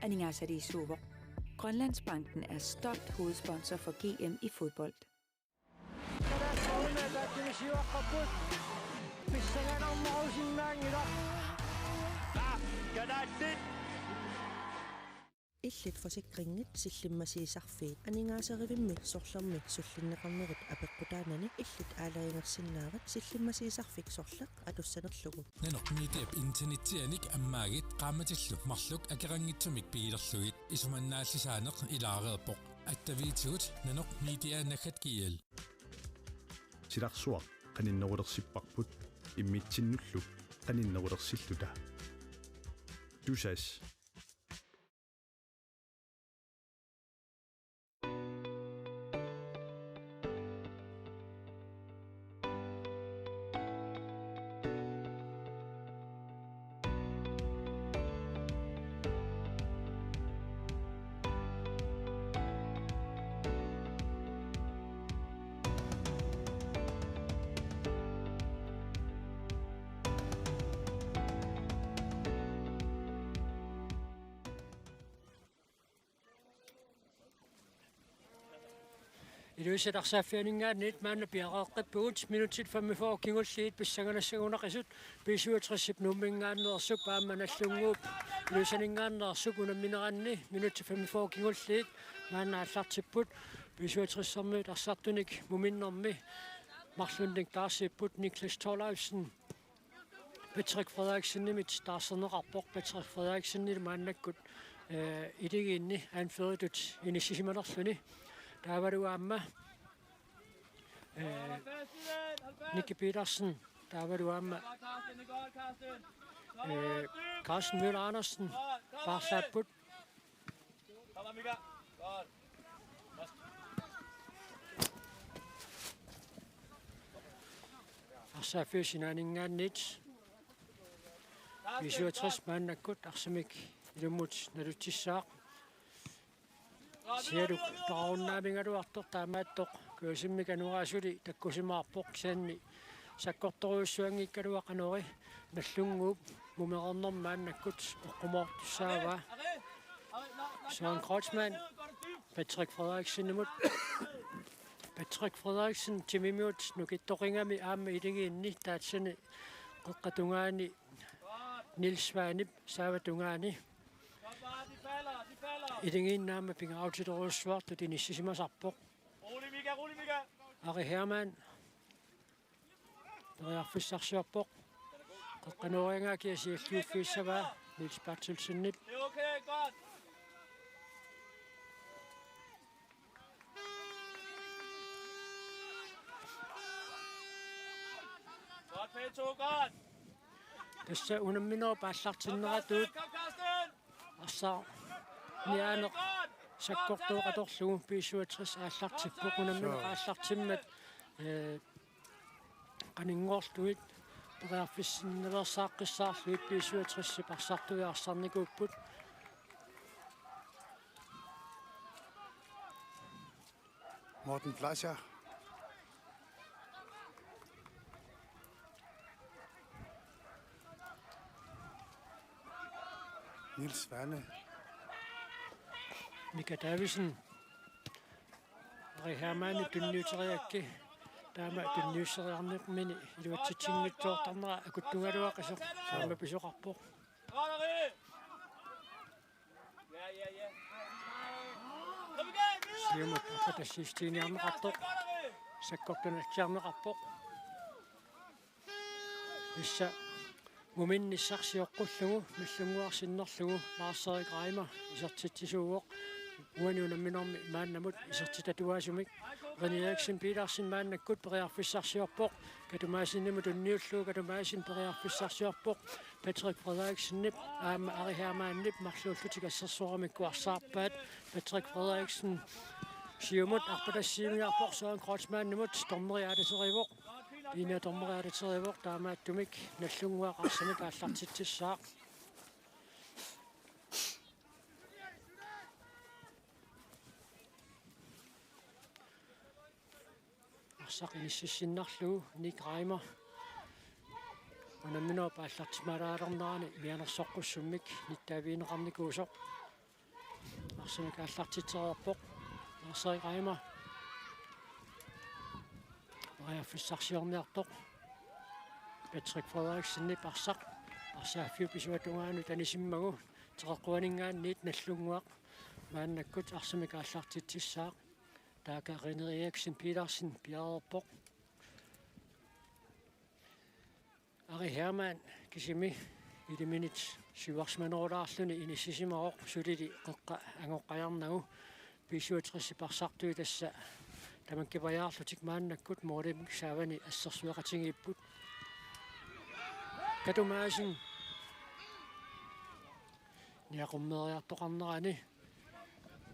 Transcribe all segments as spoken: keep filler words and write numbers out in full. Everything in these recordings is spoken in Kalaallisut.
aningaasaliisuuvoq. Grønlandsbanken er stolt hovedsponsor for G M i fodbold. Illit forsikringit sillimmasiisarfiit aningaasarivimmi sorlermi sullinneqarnerit apeqqutaanani illit aalajangersinnaavat sillimmasiisarfik sorleq atussanerlugu. Nanoq Mediap internetsianik ammaagit qaammatillu marluk akeqanngitsumik pigilerlugit. Isumannaallisaaneq ilaareerpoq. Attaviitigut nanoq media naggat G L. Silarsuaq qaninnerulersipparput immitsinnullu qaninnerulersilluta. Tusass. Ilulissat arsaaffianinngaanniit maanna piareeqqippugut, minutsit femogfyrre kingulliit pissanganassagunaqisut. B syvogtresip Nuumminngaanneersup aamma Nagdlunguup Ilulissaninngaanneersup unammineranni minutsit femogfyrre kingulliit maanna aallartipput. B syvogtresermiut arsartunik muminnermi marlunnik taarsipput. Niklas Thorleifsen Patrick Frederiksenimit taarserneqarpoq. Patrick Frederiksenip maannakkut, eh, Iligiinni anføreritut inissisimanerluni. Taavalu aamma, eh, Nicky Petersen, taavalu aamma, eh, Carsten Møller Andersen paarlaapput. Kom, Mika. Godt. Arsaaffiup sinaaninngaanniit B syvogtres maannakkut arsamik ilummut nalutsissaaq. Sialuk toqarunnaamigaluartoq taamaattoq Kujasimmi Kanura suli takkusimaarpoq, kisianni sakkortorujussuanngikkaluaq Kanuri Nagdlunguup mumereernermi maannakkut oqqumoortussaavaa. Søren Kreutzmann Patrick Frederiksenimut. Patrick Frederiksen timimiut nukittoqigami aamma Iligiinni taassani qeqqata tungaani Niels Svanep saava tungaani Iligiinni aamma pingaarutilerujussuartut inissisimasarpoq. Rolig, Mika, rolig, Mika. Ari Hermann periarfissarsiorpoq. Qeqqanooriagaa kia sialliuffiissavaa Niels Berthelsenip. Det er okay, godt. Godt, P to, godt. Tassa unamminerup aallartinneratuut. Kom, Carsten, kom, Carsten. Arsaq niaaneq sakkortooq atorlugu B syvogtres aallartippoq, unammineq aallartimmat, eh, qaninngorlugit periarfissinnaveersaaqqissaarlugit B syvogtresip arsartui arsarnikuupput. Morten Fleischer. Niels Svane. Mika Davidsen. Ari Hermann tunniuteriarakku. Taama tunniusseriarnermini iluatsitsinngitsoortarnera akuttugaluaqisoq aamma pisoqarpoq. Siumut arpatassiissutigineqartoq. Sakkortunatsiarneqarpoq. Tassa muminnissaq sioqqullugu Nagdlunguaq sinnerlugu Lars-Erik Reimer isertitsisuuvoq. Uani unamminermi maannamut isertitatuaasumik. René Eriksen Petersen maannakkut periarfissarsiorpoq. Katumaassinimut tunniullugu Katumaassin periarfissarsiorpoq. Patrick Frederiksenip aamma Ari Hermannip marluullutik assersuarmikku arsaarpaat. Patrick Frederiksen siumut arpatassiivigiarpoq Søren Kreutzmannimut, dommeri aalaterivoq. Inia dommeri aalaterivoq, taamaattumik Nagdlunguaq arsamik aallartitsissaaq. Arsaq inississinnarlugu Nick Reimer unamminerup aallartimalaalernerani mianersoqqussummik nittaavigineqarnikuusoq. Arsamik aallartitsereerpoq. Lars-Erik Reimer. Periarfissarsiorniartoq. Patrick Frederiksenip arsaq. Arsaaffiup isuata tungaanut anisimmagu. Teqeqquaninngaanniit Nagdlunguaq maannakkut arsamik aallartitsissaaq. Taaka René Eriksen Petersen piareerpoq. Ari Hermann kisimi iliminit siuarsimanerulaarluni inissisimavoq, sulili qeqqa angoqqajarnagu. B syvogtres parsartui tassa tamakkipajaarlutik maannakkut målimik saavani assersueqatigiipput. Katu Madsen niaqummeeriartoqarnerani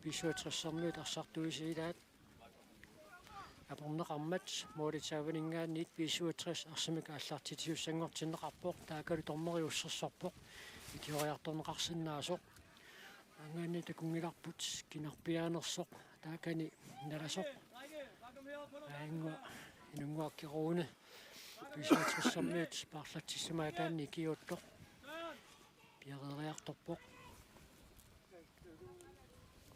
B syvogtres-ermiut arsartuisiilaat. Aporneqarmat målit saavaninngaanniit B syvogtres arsamik aallartitsisussanngortinneqarpoq, taakkalu dommeri ussersorpoq ikioriartorneqarsinnaasoq. Maanngaanniit takunngilarput kinarpiaanersoq, taakkani nalasoq. Aajannguaq Inunnguaq Rune B syvogtres-ermiut paarlatsissamaataanni ikiuuttoq. Piareeriartorpoq.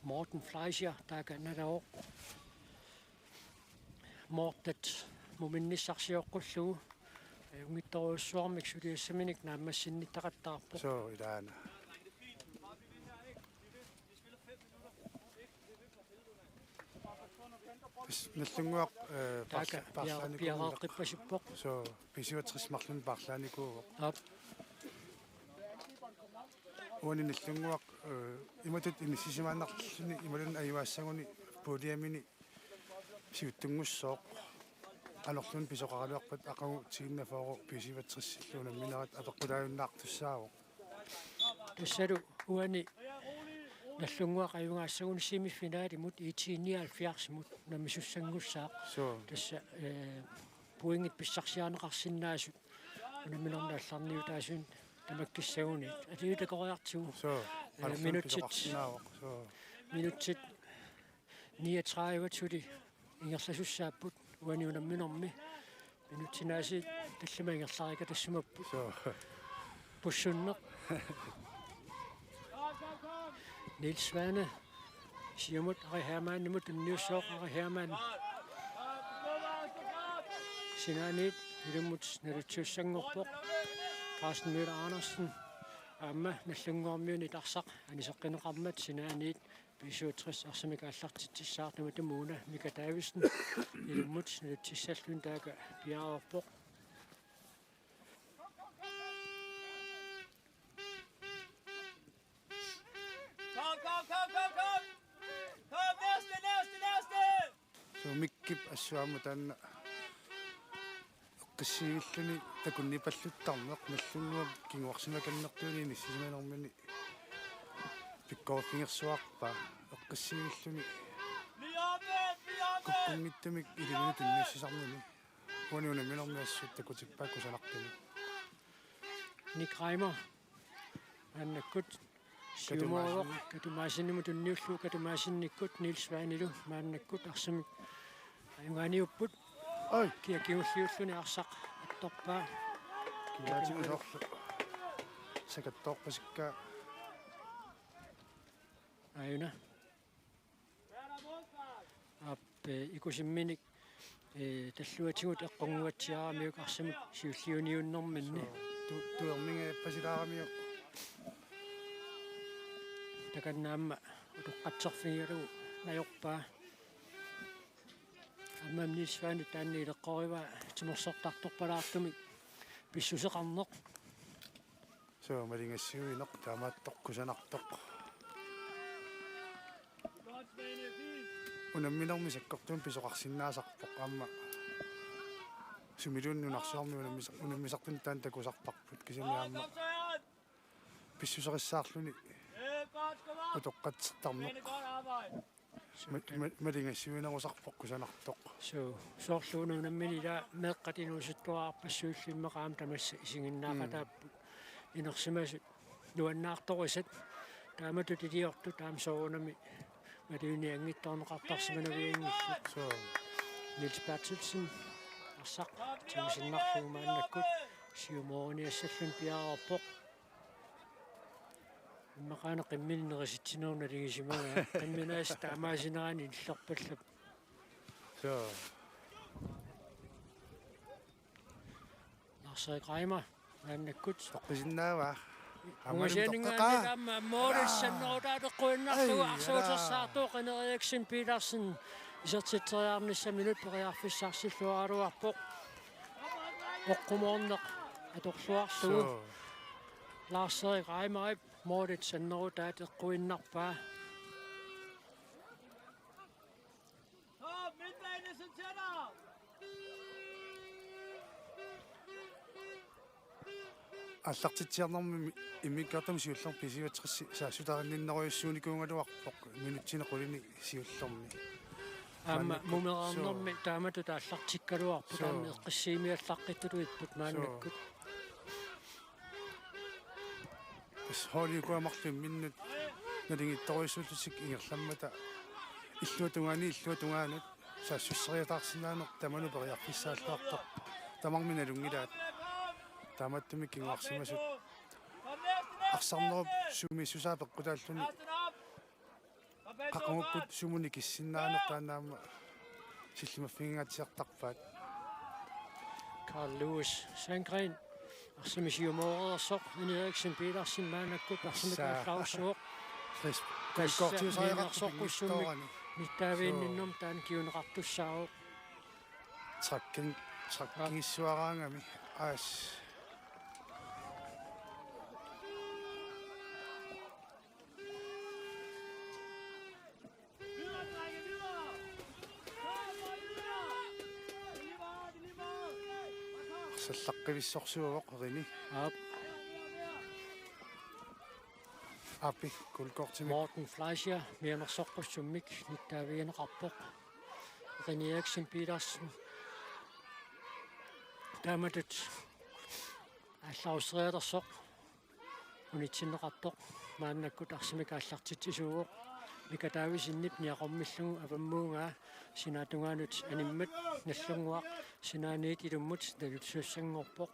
Morten Fleischer taaka nalavoq. Mortet muminnissarsioqqullugu ajunngitsorujussuarmik suliassaminik naammassinnittaqattaarpoq. Soo, ilaana. Pis-, Nagdlunguaq, eh, taaka parla-, pia-, parlaanikuuvoq. Piareeqqippasippoq. Soo, B syvogtres marlunnik parlaanikuuvoq. Aap. Uani Nagdlunguaq, eh, imatut inissisimaannarluni imaluunniit ajugaassaguni puljemini siuttunngussooq. Qanorluunniit pisoqaraluarpat aqagu tiinnafooru B syvogtres-illu unamminerat apeqqutaajunnaartussaavoq. Tassalu uani Nagdlunguaq ajugaassaguni semifinalimut I T nioghalvfjerds-imut unammisussanngussaaq. Soo. Tassa, eh, pointit pissarsiarineqarsinnaasut unamminermi allarniutaasunik tamakkissaguniit. Aliutakoriartigu. Soo. Eh, qanorluunniit minutsit pisoqarsinnaavoq. Soo. Minutsit niogtredive suli ingerlasussaapput uani unamminermi. Minutsinaasiit tallimat ingerlarikka tassumapput. Soo. Pussunneq. Niels Svane. Siumut Ari Hermannimut tunniussooq, Ari Hermann sinaaniit ilummut nalitsissanngorpoq. Carsten Møller Andersen aamma Nagdlunguarmiunit arsaq aniseqqineqarmat sinaaniit B syvogtres arsamik aallartitsissaaq, tamatumuuna Mika Davidsen ilummut nalitsissalluni taaka piareerpoq. Kom, kom, kom, kom, kom! Kom, næste, næste, næste! Soo, Mikkip assut aamma taanna eqqissiivilluni takunnipalluttarneq, Nagdlunguup kinguarsimakannertuuni inissisimanermini pikkoriffigersuarpaa, eqqissiivilluni kukkunngitsumik iliminut tunniussisarnini. Uani unamminermi assut takutippaat kusanartumik. Nick Reimer maannakkut siumooq Katu Madsen. Katu Madsenimut tunniullugu, Katu Madsenikkut Niels Svanelu maannakkut arsamik ajugaaniupput. Oj. Kia kingulliulluni arsaq attorpaa. Kimaatigut soorlu sakattoorpasikkaa. Aajuna. Aap, eh, ikusimminik, eh, talluatigut eqqunguatsiaramiuk arsamik siulliuniunnerminni. Soo, tu-, tuermingajappasilaaramiuk. Takanna aamma utoqqatserfigigalugu najorpaa. Aamma Niels Svane taanna ileqqorivaa timersortartorpalaartumik pissuseqarneq. Soo, maligassiuineq taamaattoq kusanartoq. Unamminermi sakkortuumik pisoqarsinnaasarpoq aamma. Sumiluunniit nunarsuarmi unammisa-, unammisartunut taanna takusarparput, kisianni aamma pissuseqassaarluni utoqqatsertarneq. Ma-, ma-, maligassiuinerusarpoq kusanartoq. Soo, soorlu una unammineq ilaa meeqqat inuusuttuararpassuillu immaqa aamma tamassa isiginnaaqataapput. Mm. Inersimasut nuannaartorisat taamatut iliortut aamma soorunami maluginianngitsoorneqartarsimanavianngillat. Soo. Niels Berthelsen arsaq tigusinnarlugu maannakkut siumooriniassalluni piareerpoq. Maqaana qimmineq nerisitsinerup nalingisimagaa. Qimmineq taamaasinerani illerpallap. Suu. Lars-Erik Reimer, maannakkut. Toqqisinnaavaa. Aamma Ungasianingaanni toqqeqaa. Taama målip sannerutaat eqquinnarlugu. Ai, arsuutersaartoq René Eriksen Petersen. Isertitseriarnissaminut periarfissarsilluaraluarpoq. Oqqumoorneq atorluarlugu. Suu. Lars-Erik Reimerip målip sannerutaat eqquinnarpaa. Aallartitsiarnermi immikkoortumi siullermi B syvogtres saassutaarinninnerujussuunikuugaluarpoq minutsini qulinik siullermi. Aamma maannakkut mumereernermi suu. Taamatut aallartikkaluarpoq. Suu. Taanna eqqissiimiallaqqittutut ipput maannakkut. Suu. Tassa holdikua marluk imminnut nalingittorujussuullutik ingerlammata illuatungaani illuatungaanut saassusseriataarsinnaaneq tamanut periarfissaalluartoq tamarmik nalunngilaat. Taamaattumik kinguarsimasut arsarnerup sumiissusaa peqqutaalluni. Qaqugukkut sumut nikissinnaaneq taanna aamma sillimaffigingaatsiartarpaat. Carl Lewis Sandgren arsamik siumooreersoq, René Eriksen Petersen maannakkut arsamik aallarussuuvoq. Tassa gulkortiusariaqarpoq mianersoqqussummik pinngitsoorani. Nittaaviinninnermi taanna kinguneqartussaavoq. Trækking, trækkingissuaraangami. Aas. Arsallaqqivissarsuuvoq René. Aap. Aappi gulkortimik. Morten Fleischer mianersoqqussummik nittaavigineqarpoq. René Eriksen Petersen. Taamatut aallaruserialersoq. Unitsinneqartoq maannakkut arsamik aallartitsisuuvoq. Mika Davidsenip niaqormillugu avammuugaa sinaatungaanut animmat Nagdlunguaq sinaaniit ilummut naluttussanngoorpoq.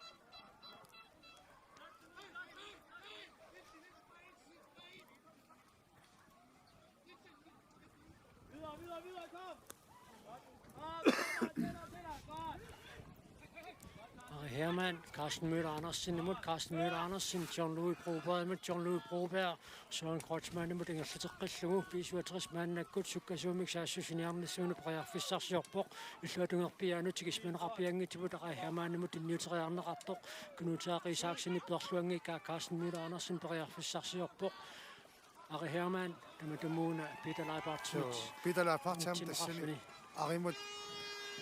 Ari Hermann, Carsten Møller Andersenimut, Carsten Møller Andersen, John Louis Brobergimut, John Louis Broberg, Søren Kreutzmannimut ingerlateqqillugu, B syvogtres maannakkut sukkasuumik saassussiniarnissaminut periarfissarsiorpoq, illuatungerpiaanut tikisimaneqarpianngitsumut Ari Hermannimut tunniuteriarneqartoq, Knud Terkelsen Isaksenip peerluanngikkaa Carsten Møller Andersen periarfissarsiorpoq. Ari Hermann, tamatumuuna Peter Leibartsimut. Suu, Peter Leibartsimut tassani. Arimut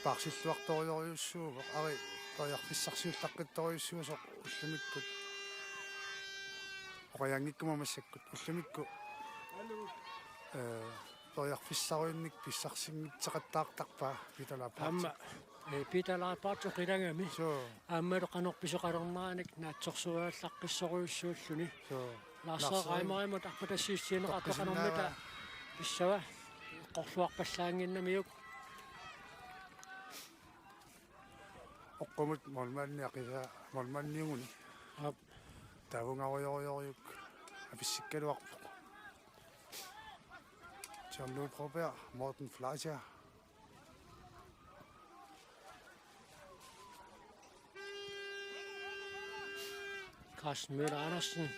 paarsilluartorujorujussuuvoq. Ari periarfissarsiullaqqittorujussuusoq ullumikkut. Oqajaanngikkuma massakkut ullumikkut. Eh, periarfissarujunnik pissarsinngitsoqattaartarpaa Peter Leibartsi. Aamma, eh, Peter Leibartsi oqilagami. Suu. Aammalu qanoq pisoqalerneranik naatsorsuiallaqqissorujussuulluni. Suu. Lars-Erik Reimerimut arpatassiissutigineqartoq qanormita pissava eqqorluarpallaannginnamiuk. Oqqumut målmandi aqisaa målmandiuguni. Aap. Taavungarujorujorujuk apissikkaluarpoq. John Louis Broberg, Morten Fleischer. Carsten Møller Andersen.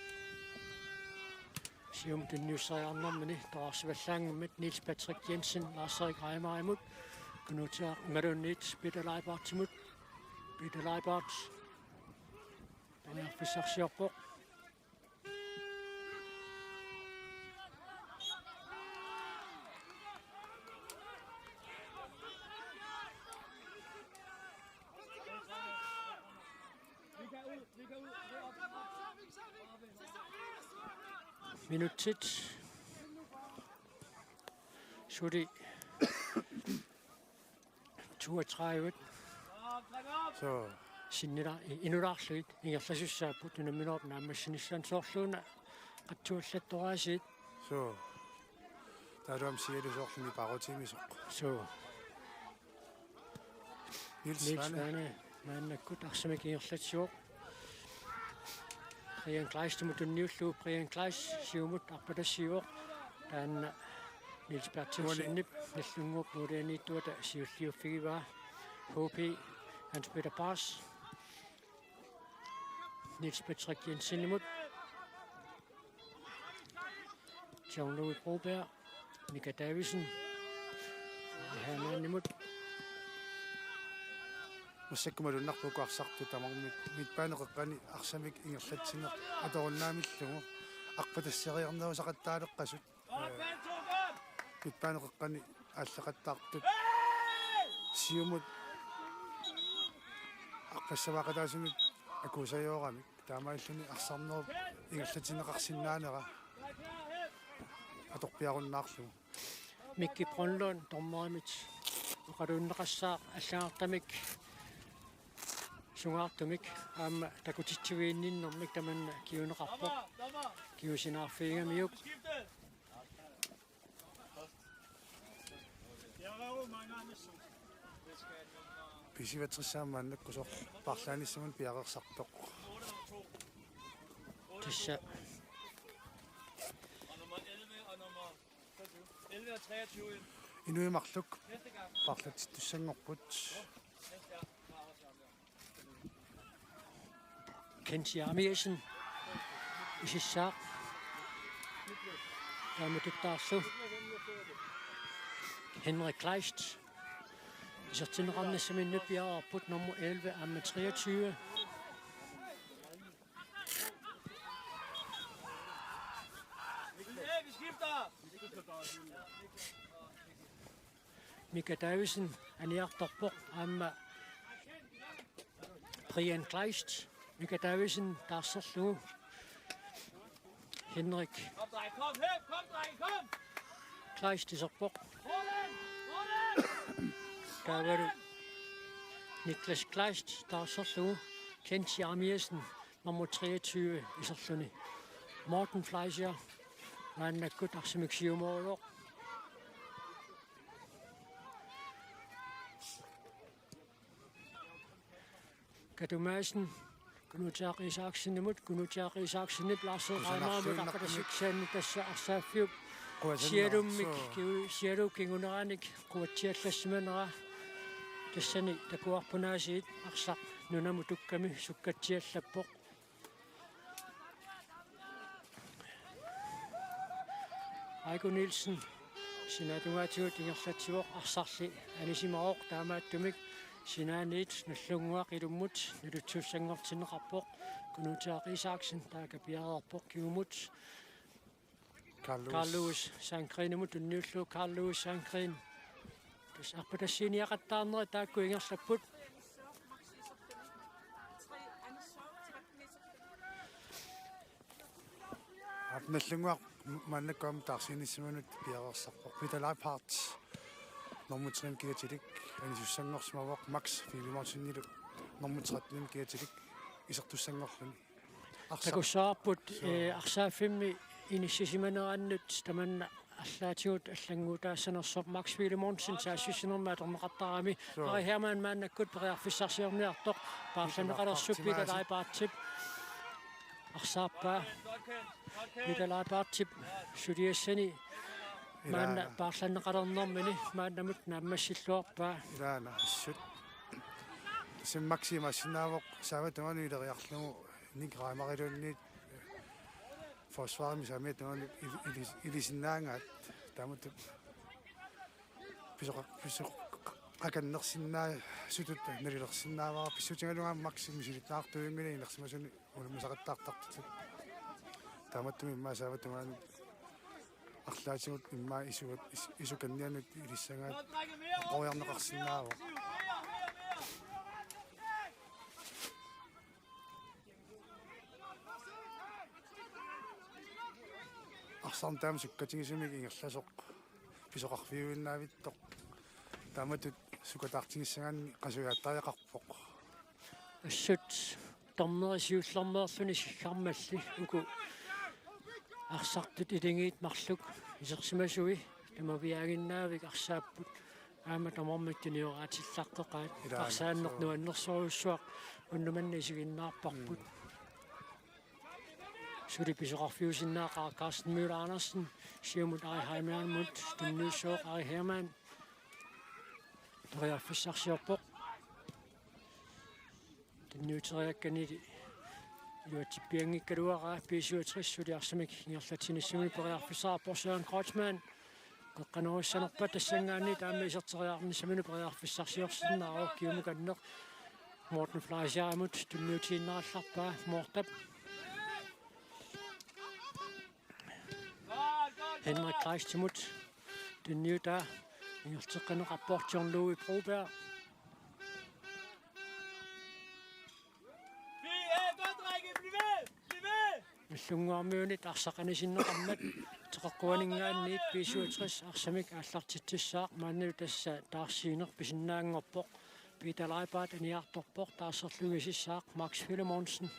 Siumut tunniussariarnermini toqqarsivallaanngimmat Niels Patrick Jensen, Lars-Erik Reimerimut, Knud Terkelsen imaluunniit Peter Leibartsimut, Peter Leibart. Periarfissarsiorpoq. Minutsit suli toogtredive. Suu. Sinnila-, i-, inulaarlugit ingerlasussaapput unamminerup naammassinissaanut, soorluuna qatsuallattoraasiit. Suu. Taavalu aamma sialusoorluni paarutiimisoq. Suu. Niels Niels Svane. Svane maannakkut arsamik ingerlatsivoq. Brian Kleistimut tunniullugu. Brian Kleist siumut arpatassiivoq. Taanna Niels Berthelsenip Nagdlunguup målianiittuata siulliuffigivaa. H P Hans Peter Paas. Niels Patrick Jensenimut. John Louis Broberg. Mika Davidsen. Hermanimut. Massakkut malunnarpoq arsartut tamarmik midtbane qeqqani arsamik ingerlatsineq atorunnaamillugu arpatasseriarnerusaqattaaleqqasut. Midtbane qeqqani aalleqattaartut siumut arpassavaaqataasumik akuusajooramik taamaalilluni arsarnerup ingerlatinneqarsinnaanera atorpiarunnaarlugu. Mikki Brønlund dommerimit oqaluunneqassaaq allagartamik sungaartumik aamma takutitsiviginninnermik tamanna kinguneqarpoq. Kingusinaarfigigamiuk. B-syvogtres aamma maannakkut soorlu paarlaanissamut piareersartoq. Tassa inuit marluk paarlatsittussanngorput. Kent Jeremiassen isissaaq. Taamatuttaarlu Henrik Kleist. Isertinneqarnissaminnut piareerput nummer elleve aamma treogtyve. Mika Davidsen aniartorpoq aamma Brian Kleist. Mika Davidsen taarserlugu. Henrik Kleist iserpoq. Taavalu Niklas Kleist taarserlugu. Kent Jeremiassen nummer treogtyve iserluni. Morten Fleischer maannakkut arsamik siumoorujoq. Katu Madsen, Knud Jaak Isaksenimut, Knud Jaak Isaksenip Lars Reimerimut arpatassiinnarlugu. Tassa arsaaffiup sialummik, kiu-, sialuup kinguneranik quatsiallassimanera. Tassani takuarput aasiit arsaq nunamut tukkami sukkatsiallappoq. Aiko Nielsen sinaatungaatigut ingerlatsivoq, arsarli anisimavoq, taamaattumik sinaaniit Nagdlunguaq ilummut nalutsussanngortinneqarpoq. Knud Jaak Isaksen taakku piareerpoq kingumut. Carl Lewis. Carl Lewis Sandgreenimut tunniullugu. Carl Lewis Sandgreen. Tassa arpatassiiniaqattaarnerit taakku ingerlapput. Aap, Nagdlunguaq maannakkut aamma taarsiinnissimanut piareersarpoq. Peter Leibhardt nummer tre-mik kiatilik anisussanngorsimavoq, Max Filemonsenilu nummer tretten-imik kiatilik isertussanngorluni. Arsaq. Takussavarput, suu, eh, arsaaffimmi inissisimanerannut tamanna arlaatigut allannguutaassanersoq. Max Filemonsen saassussinermi atorneqartarami. Suu. Ari Hermann maannakkut periarfissarsiorniartoq. Paarlanneqalersoq Peter Leibhardtip. Arsaappaa. Peter Leibhardtip suliassani maanna, ilaana, paarlanneqalernermini maannamut naammassilluarpaa. Ilaana, assut. Tassa Maxi imaassinnaavoq saavat tungaanut ileriarlugu Nick Reimeriluunniit forsvarimi saamiata tungaanut ili-, ili-, ilisinnaagaat. Taamatut pisoqa-, pisoqaqakannersinnaasutut nalilersinnaavara, pissutigalugu aamma Maxi misilittagartuujunngilagut inersimasuni unammisaqattaartartutut. Taamaattumik immaqa saavat tungaanut arlaatigut immaqa isuat, is-, isukannianut ilissagaat oqoriarneqarsinnaavoq. Arsarneq taama sukkatigisumik ingerlasoq pisoqarfiuinnaavittoq. Taamatut sukataartigissagaanni qasuiaattariaqarpoq. Assut, dommeri siullermeerluni siggarmalli uku arsartut iligiit marluk isersimasui tamaviaaginnaavik arsaapput. Aamma tamarmik tunioraatsillaqqeqaat. Ilaa, arsaanneq suu. Nuannersorujussuaq unnuk manna isiginnaarparput. Mm. suli pisoqarfiusinnaaqaaq. Carsten Møller Andersen, siumut Ari Heimann-imut tunniussooq. Ari Heimann periarfissarsiorpoq. Tunniuteriakkani iluatsippianngikkaluaraa. B syvogtres suli arsamik ingerlatsinissaminut periarfissaqarpoq. Søren Kreutzmann qeqqanorissanerpaa, tassanngaanniit aamma iserteriarnissaminut periarfissarsiorsinnaavoq. Kiumukanneq Morten Fleischerimut tunniutiinnarallarpaa. Mortap Henrik Kleistimut tunniutaa. Ingerlateqqinneqarpoq John Louis Broberg. Nallunnguarmiunit arsaq anisinneqarmat teqeqquaninngaanniit B syvogtres arsamik aallartitsissaaq. Maannalu tassa taarsiineq pisinnaanngorpoq. Peter Leibart aniartorpoq, taarserlugu misissaaq Max Filemonsen.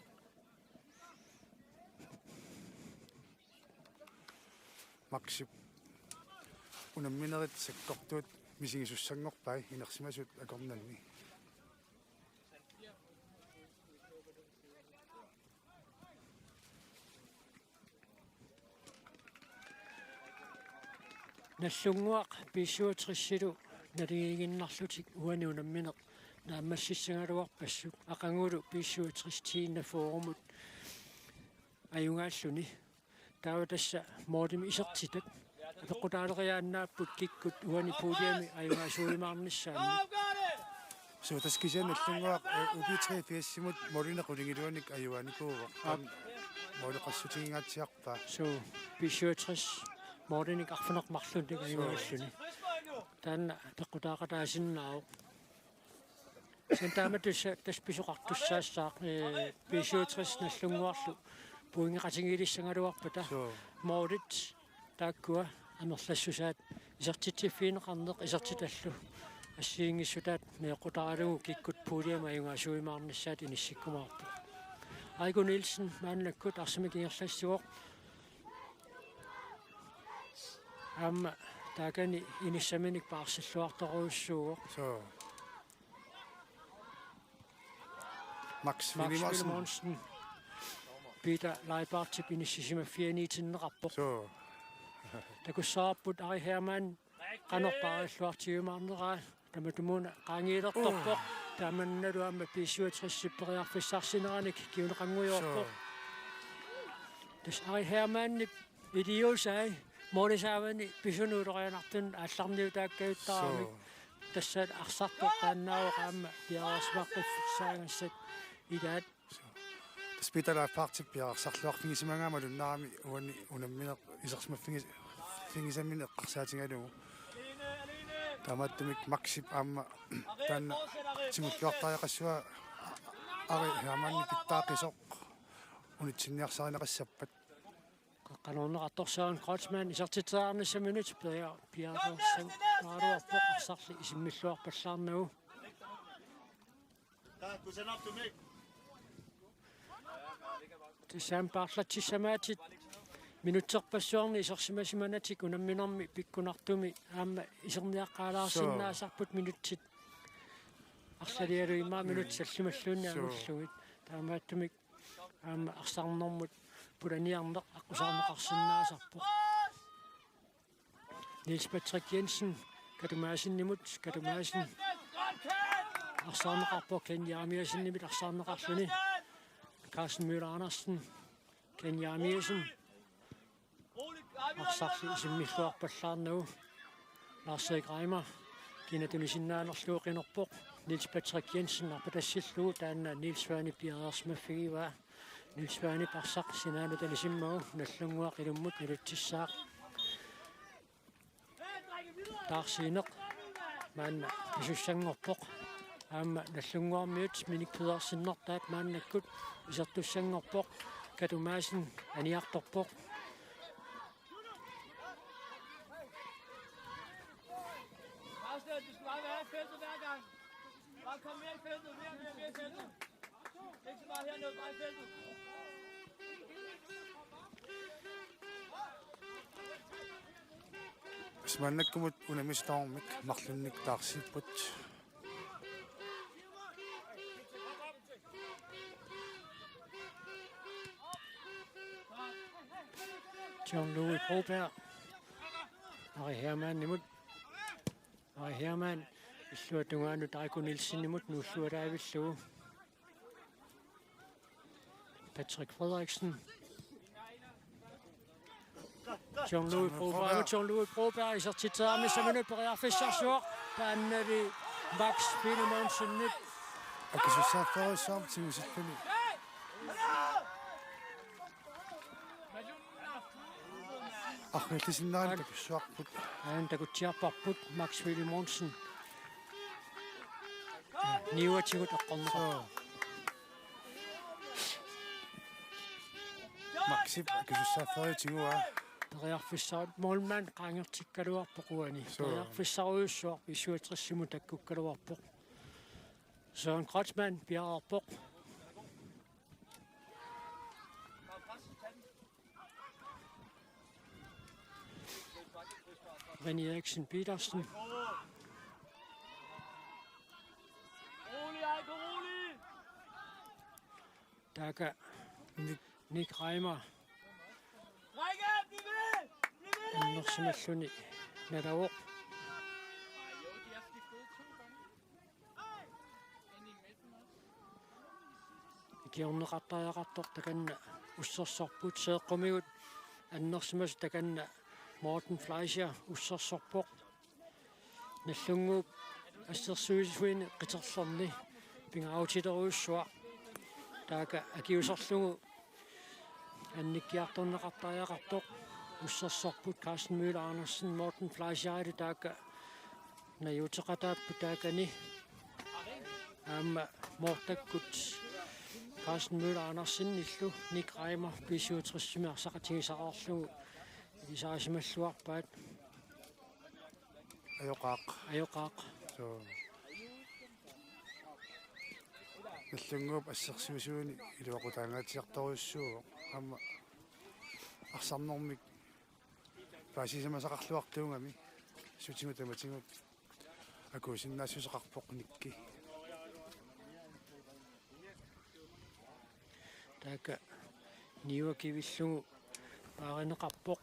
Maxip unamminerit sakkortuut misigisussanngorpai inersimasut akornanni. Nallunnguaq B syvogtresilu naligiiginnarlutik uani unammineq naammassissagaluarpassuk, aqagulu B syvogtres T enogfyrremut ajugaalluni. Taava tassa målimik isertitat apeqqutaaleriaannaapput kikkut uani puljemi ajugaasuujumaarnissaannik. Suu, tassa kisianni Nallunnguaq, eh, U B treogfirsimut målinik qulingiluanik ajugaanikuuvoq. Aap. Taanna måleqassutiginngitsiarpaa. Suu, B syvogtres målinik arfineq-marlunnik ajugaalluni. Taanna apeqqutaaqataasinnaavoq. Sen taamatut tassa pisoqartussaassaaq, eh, B syvogtres Nallunnguarlu pointeqatigiilissagaluarpata. Suu. Målit taakkua amerlassusaat isertitsiffigineqarneq isertitallu assigiinngissutaat meeqqutaralugu kikkut puljemi ajugaasuujumaarnissaat inissikkumaarpoq. Aiko Nielsen maannakkut arsamik ingerlassivoq. Aamma taakani inissaminik paarsilluartorujussuuvoq. Suu. Max Max Filemonsen. Filemonsen. Peter Leibartip inissisimaffianiitinneqarpoq. Suu. Takussavarput Ari Hermann qanoq paarilluartigiumaarneraa, tamatumuuna qaangiilertorpoq. Uh. Taamannalu aamma B syvogtresip periarfissarsineranik kinguneqanngujoorpoq. Suu. Tassa Ari Hermannip iliuusai målisaavani pisunut ulorianartunut aallarniutaakkajuttarami. Suu. Tassa arsartoq taannaavoq aamma piareersimaqqissaagassat ilaat. Suu. Tassa Peter Leibartip piareersarluarfigisimagaa malunnarami uani unammineq isersimaffigis-, figisaminik eqqarsaatigalugu. Taamaattumik Maxip aamma taanna tigulluartariaqassua Ari Hermannip pitsaasoq unitsinniarsarineqassappat. Qanoorneqartorsiorn Kreutzmann isertitseriarnissaminut pia-, piareersarluarpoq arsarli isimmilluarpallaarnagu. Tassami paarlatsissamaatsit minutserpassuarni isersimasimanatik unamminermi pikkunartumi aamma iserniaqqaalaarsinnaasarput minutsit. Arlalialuit immaqa minutsit tallimalluunniit. Suu. Angullugit. Taamaattumik aamma arsarnermut pulaniarneq aqqusaarneqarsinnaasarpoq. Niels Patrick Jensen, Katu Madsenimut, Katu Madsen arsaarneqarpoq, Ken Jeremiassenimit arsaarneqarluni. Carsten Møller Andersen, Ken Jeremiassen, arsarli isimmilluarpallaarnagu. Lars-Erik Reimer, kina tunisinnaanerlugu qinerpoq. Niels Patrick Jensen arpatassillugu, taanna Niels Svane piareersimaffigivaa. Niels Svanep arsaq sinaanut anisimmagu, Nallunnguaq ilummut naluttissaaq. Taarsiineq maanna pisussanngorpoq. Aamma Nallunnguarmiut minik pedersinnertaat maannakkut isertussanngorpoq. Katu Madsen aniartorpoq. Afsted, du skal bare være i feltet hver gang. Bare kom mere i feltet, mere, mere, mere i feltet. Ikke så meget hernede, bare i feltet. Tassa maannakkumut unammisut tamarmik marlunnik taarsiipput. John Louis Broberg. Ari Hermannimut. Ari Hermann. Illuatungaanut Taiko Nielsenimut nuullualaavillugu. Patrick Frederiksen. John Louis Broberg, John Louis Broberg, isertitseramissa minut periarfissarsuaq, taannali Max Filemonsenip. Akisussaaffeerujussuarmik tigusilluni. Arnillisinnaani takussuarput. Aana takutsiarparput Max Filemonsen. Niuatigut eqqorneqarpoq. Soo. Maxip akisussaaffeerujussuaq. Periarfissarut målmand qaangertikkaluarpoq uani. Soo. Periarfissarujussuaq B syvogtresimut takkukkaluarpoq. Søren Kreutzmann piareerpoq. René Eriksen Petersen. Taakku Nick. Nick Reimer. Annersimalluni nalavoq. Ikiorneqartariaqartoq takanna ussersorput, seeqqumigut annersimasut takanna Morten Fleischer ussersorpoq. Nagdlunguup assersuisuini qiterlerni pingaarutilerujussuaq. Taakku akiuuserlugu annikkiartorneqartariaqartoq ussersorput Carsten Møller Andersen, Morten Fleischerilu taakku najuuteqataapput taakani. Aamma Mortakkut Carsten Møller Andersenillu Nick Reimer B syvogtresimi arsaqatigisariarlugu ilisaasimalluarpaat. Ajoqaaq. Ajoqaaq. Soo. Nagdlunguup assersuisuini iluaqutaangaatsiartorujussuuvoq. Aamma arsarnermik paasisimasaqarluartuugami. Sutigut tamatigut akuusinnaassuseqarpoq Nikki. Taakku niua kivillugu paarineqarpoq.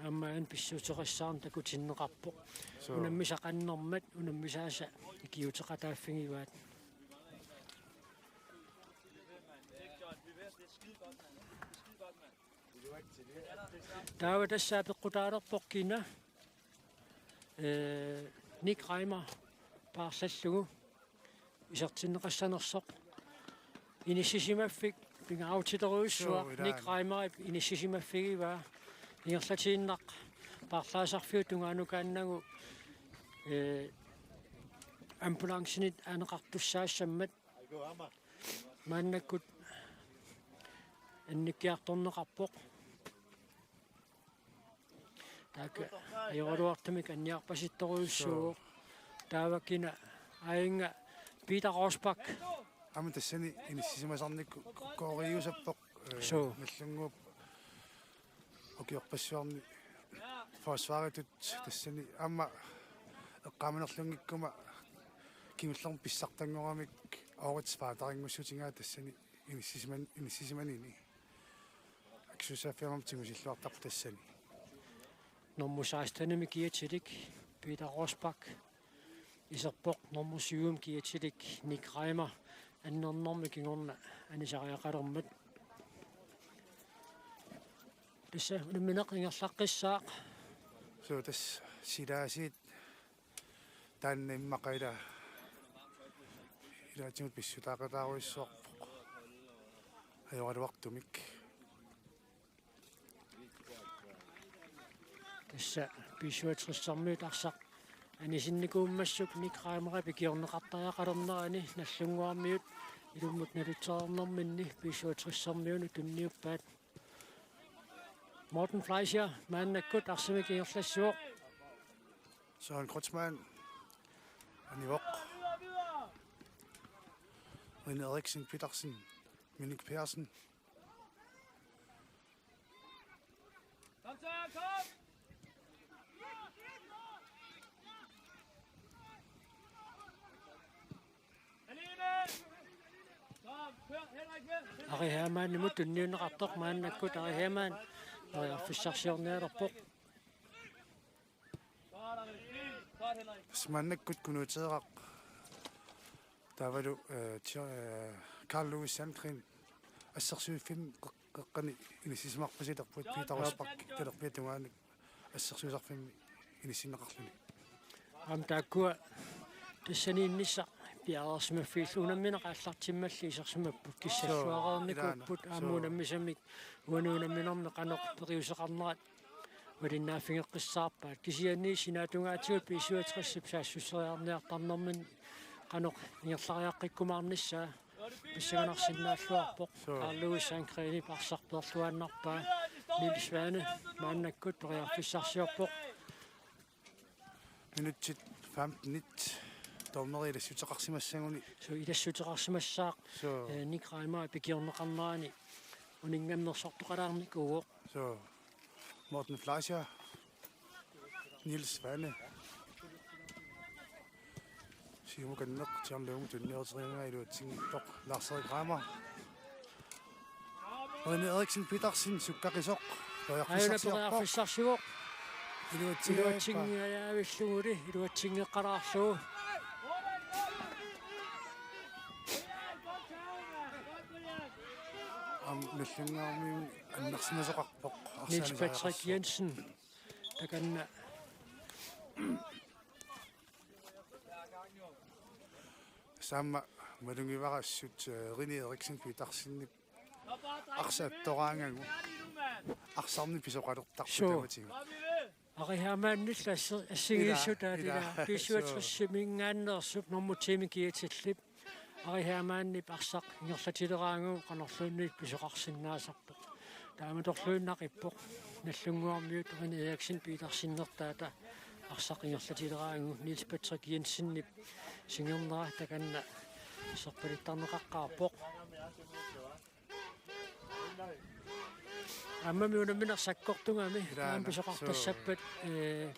Aamma aana pissuteqassaarneq takutinneqarpoq. Soo. Unammisaqannermat unammisaasa ikiuuteqataaffigivaat. Taava tassa apeqqutaalerpoq kina, ee, Nick Reimer paarlallugu isertinneqassanersoq. Inissisimaffik pingaarutilerujussuaq. Soo, ilaa. Nick Reimerip inissisimaffigivaa. Ingerlatiinnaq paarlaasarfiup tungaanukaannagu, ee, ambulancemik aaneqartussaassammat maannakkut annikkiartorneqarpoq. Taakku ajoraluartumik anniarpasittorujussuuvoq. Soo. Taava kina, aajinnga Peter Rosbach. Aamma tassani inissisimasarnikkut kooriusappoq, ee, soo, Nagdlunguup ukiorpassuarni forsvaritut tassani aamma eqqaamanerlunngikkuma kingullermik pissartanngoramik årets faataringussutigaa tassani inissisiman-, inissisimanini. Akisussaaffik aamma tigusilluartarpoq tassani. Nummer sekstenimi kiatilik Peter Rosbach iserpoq, nummer syvimi kiatilik Nick Reimer annernermi kingorna anisariaqalermat. Tassa unammineq ingerlaqqissaaq. Soo, tassa silaasiit taanna immaqa ila-, ilaatigut pissutaaqataarujussuarpoq ajoraluartumik. Tassa B syvogtresimiut arsaq anisinnikuummassuk Nick Reimerip ikiorneqartariaqalernerani Nagdlunguarmiut ilummut nalutsereernerminni B syvogtresimiunut tunniuppaat. Morten Fleischer maannakkut arsamik ingerlassivoq. Søren Kreutzmann anivoq. René Eriksen Petersen, Minik Petersen. Kom så, kom! Alene! Kom! Ari Hermannimut tunniunneqartoq, maannakkut Ari Hermann periarfissarsiornialerpoq. Tassa maannakkut Kunuuteeraq taavalu, eh, Tio-, eh, Carl Louis Sandgreen assersuiffimmi qeq-, qeqqani inissisimarpasilerput, Peter Rosbach talerpiata tungaanut assersuisarfimmi inissinneqarluni. Aamma taakkua tassaniinnissaq piareersimaffiillu unammineq aallartimmalli isersimapput, kissassuareernikuupput. Soo, ilaana. Aamma soo. Unammisamik uani unamminermi qanoq periuseqarnerat malinnaaffigeqqissaarpaat. Kisianni sinaatungaatigut B syvogtres-ip saassusseriarniartarnermini qanoq ingerlariaqqikkumaarnissaa pissanganarsinnaalluarpoq. Soo. Carl Louis Sandgreenip arsaq peerluaannarpaa. Niels Svane maannakkut periarfissarsiorpoq. Minutsit femtenit dommeri ilassuteqarsimassaguni. Soo, ilassuteqarsimassaaq. Soo. Eh, Nick Reimer pikiorneqarnerani uninngammersortoqalaarnikuuvoq. Soo. Morten Fleischer. Niels Svane. Siumukanneq John Lunde tunniuteriaraa iluatsinngitsoq Lars-Erik Reimer. René Eriksen Petersen sukkaqisoq. Aajuna periarfissarsiorpoq. Periarfissarsivoq. Iluatsinngilaa. Iluatsinngilaa, iluatsinngilaa, iluatsinngeqqalaarlugu. Aamma Nagdlunguarmiunit annersimasoqarpoq. Niels Patrick Jensen. Takanna. Tassa aamma malugivara assut, eh, René Eriksen Petersenip arsaq attoraangagu arsarneq pisoqalertarpoq. Soo. Tamatigut. Ari Hermannillu assi-, assigiissutaat. Ilaa, ilaa. Ilaa. Soo. B syvogtres-iminngaanneersup nummer ti-mik kiatillip Ari Hermannip arsaq ingerlatileraangagu qanorluunniit pisoqarsinnaasarpoq. Taamatorluinnaq ippoq Nagdlunguarmiut René Eriksen Petersenertaata arsaq ingerlatileraangagu Niels Patrick Jensenip singernera takanna serpalittarneqaqqaarpoq. Aammami unammineq sakkortugami. Ilaana. Aamma pisoqartassappat, soo, eh,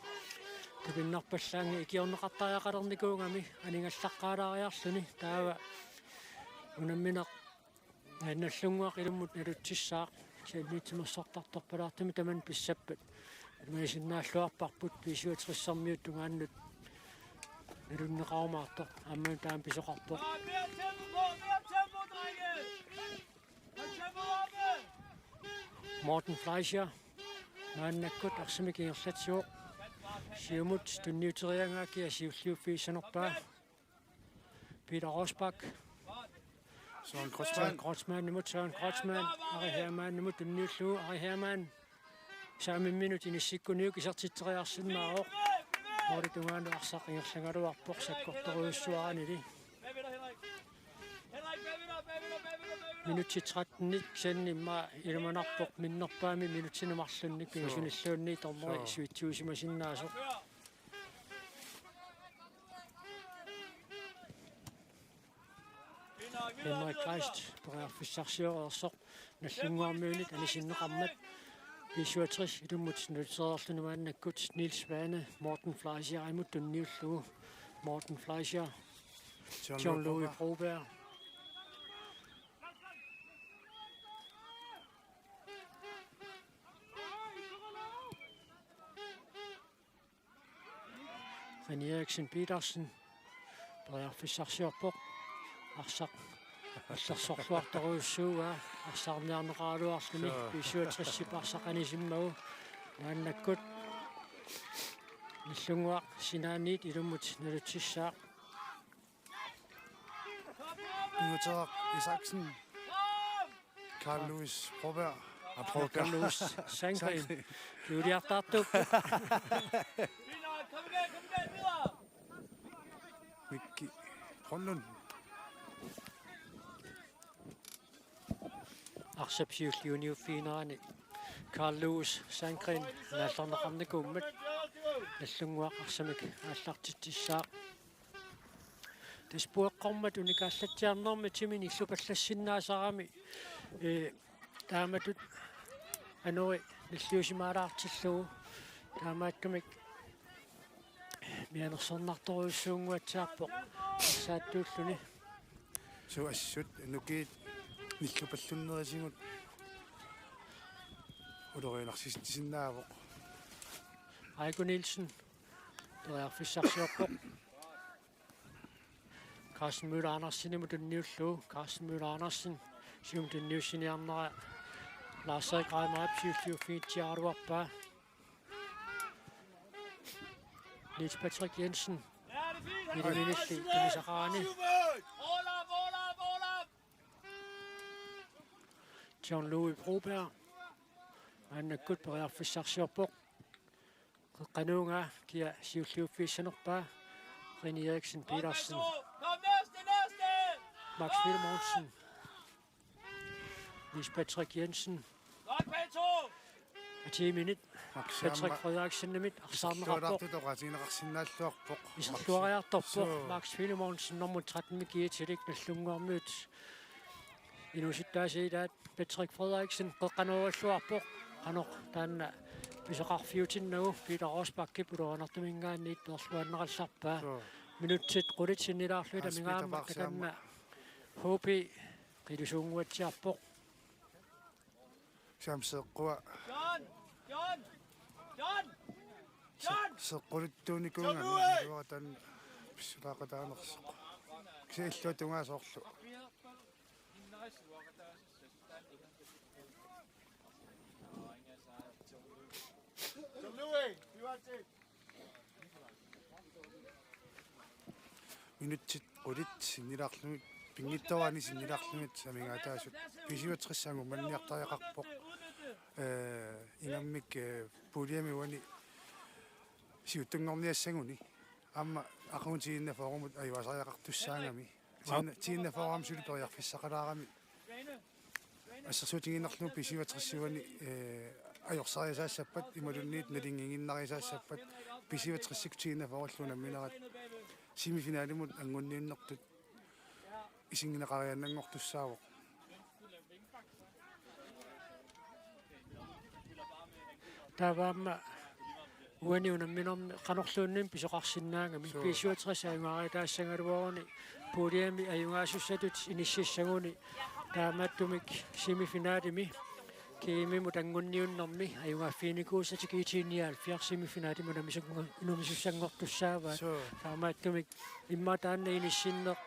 tapinnarpallaanngilaq ikiorneqartariaqalernikuugami aningallaqqaalaariarluni, taava unammineq, eh, Nagdlunguaq ilummut nalutsissaaq. Kisianni timersortartorpalaartumik tamanna pissappat ilimagisinnaalluarparput B syvogtres-ermiut tungaannut nalunneqarumaartoq. Aammami taama pisoqarpoq. Morten Fleischer maannakkut arsamik ingerlatsivoq. Siumut tunniuteriaraa kia siulliuffigissanerpaa. Peter Rosbach. Søren Søren Kreutzmann. Kreutzmannimut, Søren Kreutzmann. Ari Hermannimut tunniullugu, Ari Hermann. Saamimminut inissikkuniuk isertitseriarsinnaavoq. Målip tungaanut arsaq ingerlagaluarpoq sakkortorujussuaranili. Minutsit tretten-it kisianni immaqa ilimanarpoq minnerpaamik minutsini marlunnik pingasunilluunniit dommeri suitsiusimasinnaasoq. Henrik Kleist periarfissarsioreersoq Nagdlunguarmiunit anisinneqarmat. B syvogtres ilummut nalutereerluni maannakkut Niels Svane Morten Fleischerimut tunniullugu. Morten Fleischer. John Louis Broberg. René Eriksen Petersen periarfissarsiorpoq. Arsaq illersorluartorujussuuaa arsaarniarneqaraluarluni. Suu. B syvogtres-ip arsaq anisimmagu. Maannakkut Nagdlunguaq sinaaniit ilummut nalutsissaaq. Nuuteeraq Isaksen. Carl Louis Broberg. Ah, Broberg. Carl Louis Sandgreen. Sandgreen. Juliartaartuupput. Mikki Grønlund. Arsap siulliuniuffiginerani Carl Louis Sandgreen naallarneqarnikuummat Nagdlunguaq arsamik aallartitsissaaq. Tassa pueqqormat unikaallatsiarnermi timini illupallassinnaasarami, ee, taamatut anori nalliussimaalaartillugu, taamaattumik mianersornartorujussuunnguatsiarpoq arsaattuulluni. Suu, assut nukiit Nillupallunnerisigut ulorianarsisinnaavoq. Aiko Nielsen periarfissarsiorpoq. Carsten Møller Andersenimut tunniullugu. Carsten Møller Andersen siumut tunniussiniarnera Lars-Erik Reimerip siulliuffigitsiaraluarpaa. Niels Patrick Jensen. Iliminilli tunisaqarani. John Louis Broberg. Maannakkut periarfissarsiorpoq. Qeqqanuunga kia siulliuffigissanerpaa. René Eriksen Petersen. Max Wilhelmsen. Niels Patrick Jensen. Atiiminit. Patrick Frederiksenimit arsaarneqarpoq. Iserluariartorpoq. Max Wilhelmsen nummer tretten-imik kiitilik Nagdlunguarmiut inuusuttaasa ilaat. Patrick Frederiksen qeqqanoorulluarpoq. Qanoq taanna pisoqarfiutinnagu Peter Rosbachip ulorianartuminngaanniit peerluaannarallarpaa. Minutsit qulit sinnilaarlugit amigaammat takanna H B qilusuunnguatsiarpoq. Samseeqqua. Seqqulittuunikuugami iluara taanna pissutaaqataanersoq. Kisianni illuatungaa soorlu. Minutsit qulit sinnilaarlugit, pinngitsoorani sinnilaarlugit amigaataasut B syvogtres angummanniartariaqarpoq. Ee, ingammik, ee, puljemi uani siuttunngorniassaguni aamma aqagu tiinnafoorumut ajugaasariaqartussaagami. Tiinna-, tiinnafoorami suli periarfissaqalaarami. Assersuutigiinnarlugu B syvogtres-iuani, ee, ajorsariasaassappat imaluunniit nalunngiinnariasaassappat B syvogtres-ikkut tiinnafoorullu unamminerat semifinalimut anguniunnertut isigineqariaannanngortussaavoq. Taava aamma uani unamminermi qanorluunniit pisoqarsinnaagami. Suu. B syvogtres ajugaariataassagaluaruni puljemi ajugaasussatut inississaguni taamaattumik semifinalimi G M-imut anguniunnermi ajugaaffiginikuusatik I T nioghalvfjerds semifinalimut unammisunngor-, unammisussanngortussaavaat. Suu. Taamaattumik immaqa taanna inissinneq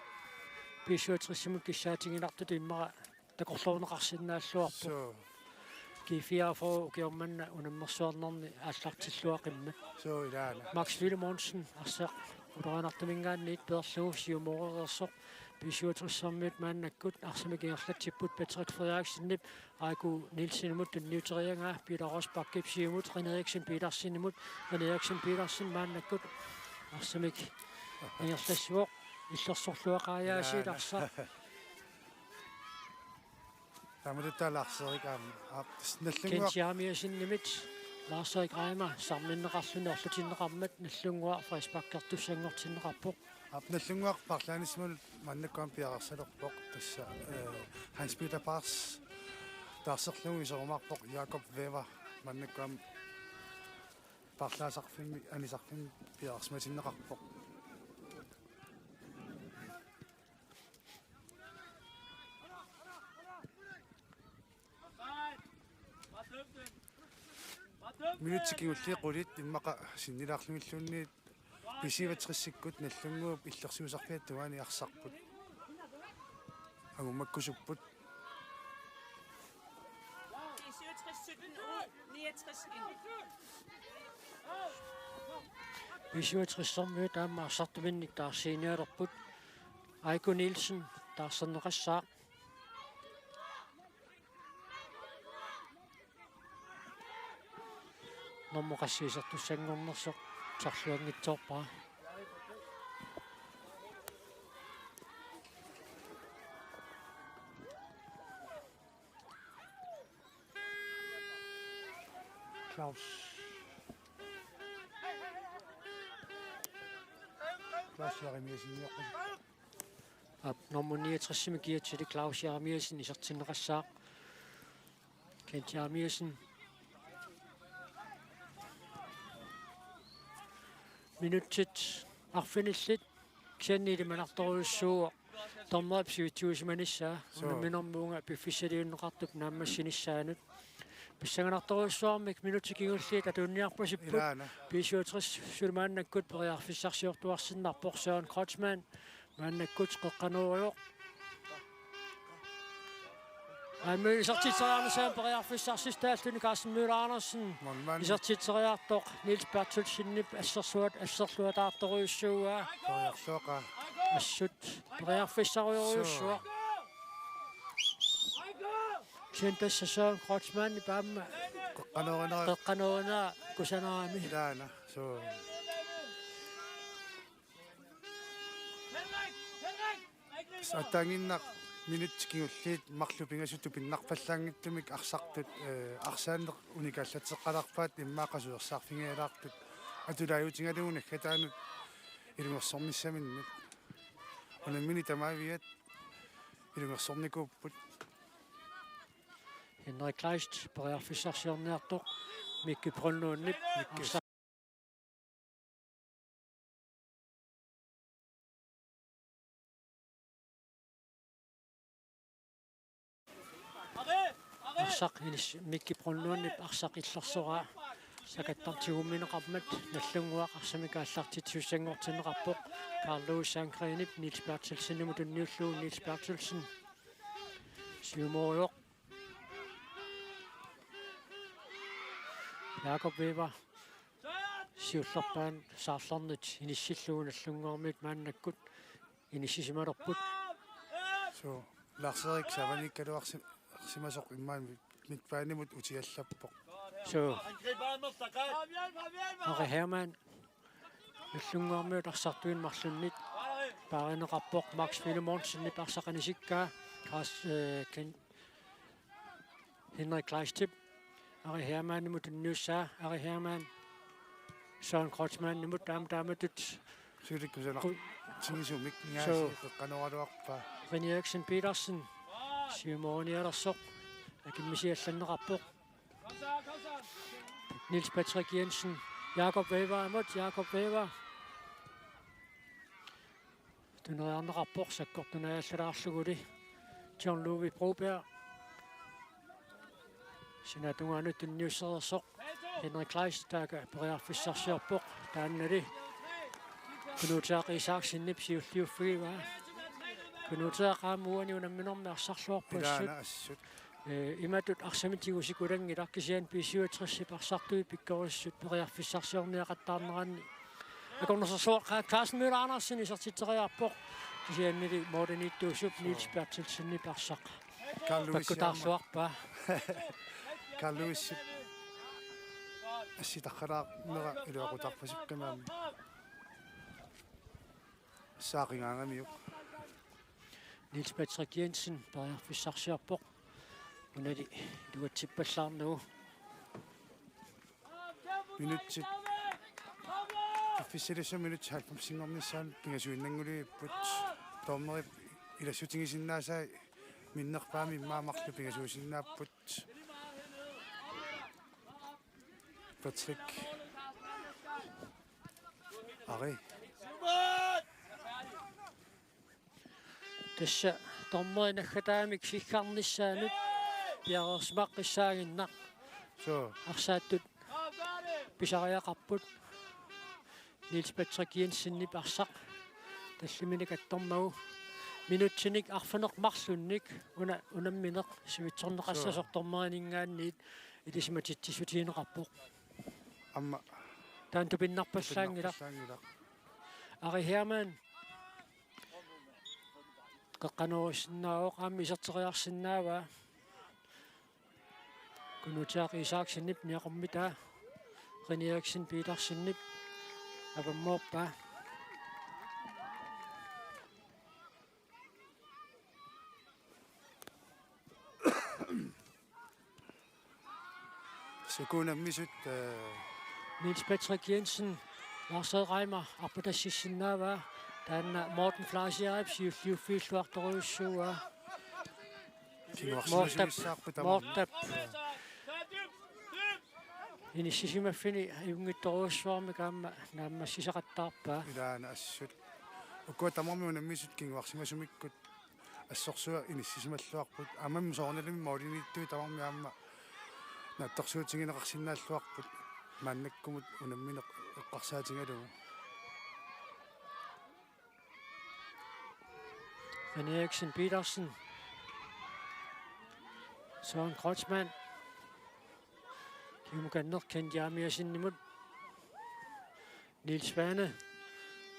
B syvogtres-imut kissaatiginartutut immaqa takorloorneqarsinnaalluarpoq. Suu. G fireogfyrre ukioq manna unammersuarnerni aallartilluaqimmat. Suu, ilaana. Max Wilhelmsen arsaq ulorianartuminngaanniit peerlugu siumooreersoq. B syvogtres-ermiut maannakkut arsamik ingerlatsipput Patrick Frederiksenip Aiko Nielsenimut tunniuteriaraa Peter Rosbachip siumut René Eriksen Petersenimut. René Eriksen Petersen maannakkut arsamik ingerlassivoq. Illersorluaqaajaasiit arsaq. Taamatuttaaq Lars-Erik aamma. Aap, tassa Nagdlunguaq. Kent Jeremiassenimit Lars-Erik Reimer samminneqarluni orlutinneqarmat Nagdlunguaq frisparkertussanngortinneqarpoq. Aap, Nagdlunguaq paarlaanissimanut maannakkut aamma piareersalerpoq tassa, ee, Hans Peter Paars taarserlugu iserumaarpoq Jakob Weber maannakkut aamma paarlaasarfimmi anisarfimmi piareersimatinneqarpoq. Minutsit kingulliit qulit immaqa sinnilaarlugilluunniit B syvogtres-ikkut Nagdlunguup illersuisarfiata tungaani arsarput. Angummakkusupput. B syvogtres sytten, U niogtres en. B syvogtres-ermiut aamma arsartuminnik taarsiinialerput. Aiko Nielsen taarserneqassaaq. Normu qassit isertussanngornersoq sarluanngitsoorpara. Claus. Claus Jeremiassen. Aap, nummer niogtres-imi kiatsili Claus Jeremiassen isertinneqassaaq. Kent Jeremiassen. Minutsit arfinillit kisianni ilimanartorujussuuvoq. dommerip sivitsuusimanissaa. Suu. Unamminermi uunga piffissaliunneqartup naammassinissaanut. Pissanganartorujussuarmik minutsit kingulliit atuunniarpasipput. Ilaana. B syvogtres suli maannakkut periarfissarsiortuarsinnarpoq. Søren Kreutzmann maannakkut qeqqanoorujoq. Aamma isertitseriarnissaa periarfissarsiortuarluni Carsten Møller Andersen. Målmand. Isertitseriartoq Niels Berthelsenip assersuat-, asserluataartorujussuuaa. Periarluaqa. Assut periarfissarujorujussuaq. Suu. Kisianni tassa Søren Kreutzmannip aamma qeqqanoorina. Qeqqanoorina kusanarami. Ilaana. Suu. Attaanginnaq minutsit kingulliit marluk pingasut tupinnarpallaanngitsumik arsartut, eh, arsaanneq unikaallatseqqalaarpaat immaqa suersaarfigialaartut atulaajutigalugu naggataanut ilungersornissaminnut. Unammineq tamaaviat ilungersornikuupput. Henrik Kleist periarfissarsiorniartoq Mikki Brønlundip. Mikki. Arsa- Arsaq inis-, Mikki Brønlundip arsaq illersoraa sakattartigummineqarmat Nagdlunguaq arsamik aallartitsissanngortinneqarpoq. Carl Louis Sandgrenip Niels Berthelsenimut tunniullugu. Niels Berthelsen siumoorujoq. Jakob Weber siullerpaamik saarlernit inissillugu Nagdlunguarmiut maannakkut inissisimalerput. Suu, Lars-Erik Savaniikkaluarsi-, -simasoq immaqa midtbanimut utiallappoq. Suu. Ari Hermann. Nagdlunguarmiut arsartuinnarluunniit paarineqarpoq Max Filemonsenip arsaq anisikkaa. Kas-, eh, Ken-, Henrik Kleistip Ari Hermannimut tunniussaa. Ari Hermann Søren Kreutzmannimut taama taamatut. Sulikkusanaq. Ku-, tigisumik. Suu. Ngaasi qeqqanooraluarpaa. René Eriksen Petersen siumoornialersoq. Akimmisi allanneqarpoq. Niels Patrick Jensen. Jakob Weberimut. Jakob Weber. Tuneriarneqarpoq sakkortunaajallalaarluguli. John Ludvig Broberg. Sinaatungaanut tunniussereersoq Henrik Kleist, taakku periarfissarsiorpoq. Taannali Knud Tørk Isaksenip siulliuffigivaa. Knud Tørk aamma uani unamminermi arsarluarpoq. Ilaana assut. Assut. Eh, imatut arsamik tigusikulanngilarsi kisianni B syvogtres-ip arsartui pikkorissut periarfissarsiorniaqattaarneranni akornusersuaq. Carsten Møller Andersen isertitseriarpoq. Kisiannili målimiittuusup Niels Berthelsenip arsaq. Carl Louis pakkutaarluarpaa. Carl Louis assitarralaarnera iluaqutaarpasippoq aamma. Saaqigaangamiuk. Niels Patrick Jensen periarfissarsiorpoq. Unali iluatsippallaarnagu. Minutsit. Piffissaliissummik minutsit halvfemsinngornissaat pingasuinnanngulerput. Dommerip ilassutigisinnaasai minnerpaamik immaqa marluk pingasuusinnaapput. Patrick. Ari. Tassa dommerit naggataamik siggarnissaannut piareersimaqqissaaginnaq. Suu. Arsaattut pisariaqarput. Niels Patrick Jensenip arsaq tallimanik attormagu. Minutsinik arfineq-marlunnik una-, unammineq sivitsorneqassasoq. Suu. Dommerininngaanniit ilisimatitsissutigineqarpoq. Aamma. Taanna tupinnarpallaanngilaq. Tupinnarpallaanngilaq. Ari Hermann. Qeqqanoorisinnaavoq, aamma iserteriarsinnaavaa. Knud Tørk Isaksenip niaqormitaa. René Eriksen Petersenip avammoorpaa. Sukuunammisut, eh, Niels Patrick Jensen, Lars Reimer, arpatassissinnaavaa, taanna Morten Fleischerip siulliuffiilluartorujussuuaa. Kinguarsimasumissaarput tamarmik. Mortap. Inissisimaffini ajunngitsorujussuarmik aamma naammassisaqattaarpaa. Ilaana assut. Ukua tamarmik unammisut kinguarsimasumikkut. assorsuaq inissisimalluarput. Aammami soorunalimi målimiittut tamarmik aamma naatsorsuutigineqarsinnaalluarput. Maannakkumut unammineq eqqarsaatigalugu. René Eriksen Petersen. Søren Kreutzmann. Kiumukanneq Kent Jeremiassenimut. Niels Svane.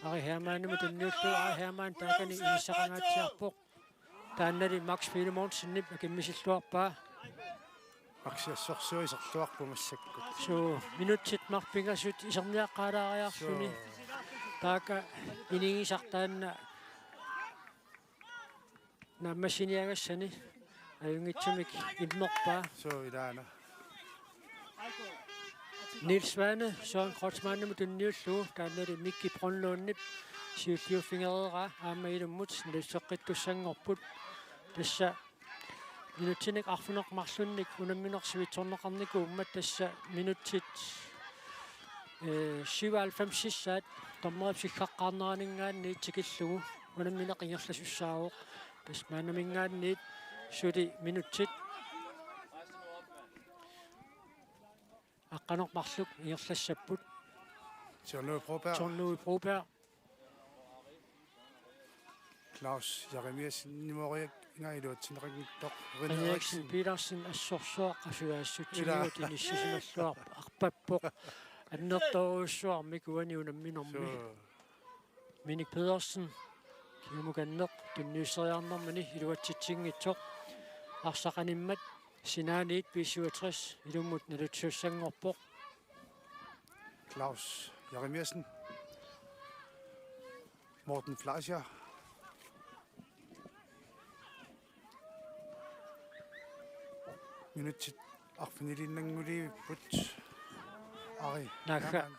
Ari Hermannimut tunniullugu, Ari Hermann taakani inissaqangaatsiarpoq. Taannali Max Filemonsenip akimmisilluarpaa. Maxi assorsuaq iserluarpoq massakkut. Suu, minutsit marluk pingasut iserniaqqaalaariarluni. Suu. Taakku inigisartaanna naammassiniagassani ajunngitsumik immerpaa. Suu, ilaana. Niels Svane, Søren Kreutzmannimut tunniullugu, taannali Mikki Brønlundip siulliuffigereeraa aamma ilummut nalutseqqittussanngorput. Tassa minutsinik arfineq-marlunnik unammineq sivitsorneqarnikuummat, tassa minutsit, eh, syvoghalvfems sissaat dommerip sikkaqqaarneraninngaanniit tikillugu unammineq ingerlasussaavoq. Tassa maannaminngaanniit suli minutsit aqqaneq-marluk ingerlassapput. John Louis Broberg. John Louis Broberg. Claus Jeremiassenimoriak inga iluatsinneqanngitsoq. René Eriksen Petersen assorsuaq qasujaassutsinigut inissisimalluarpoq, arpappoq annertoorujussuarmik uani unamminermi. Suu. Minik Pedersen, kiumukanneq tunniusseriarnermini iluatsitsinngitsoq. Arsaq animmat sinaaniit B syvogtres ilummut nalutissanngorpoq. Claus Jeremiassen. Morten Fleischer. Minutsit arfiniliinnanngulivipput. Ari. Naagga. Hermann.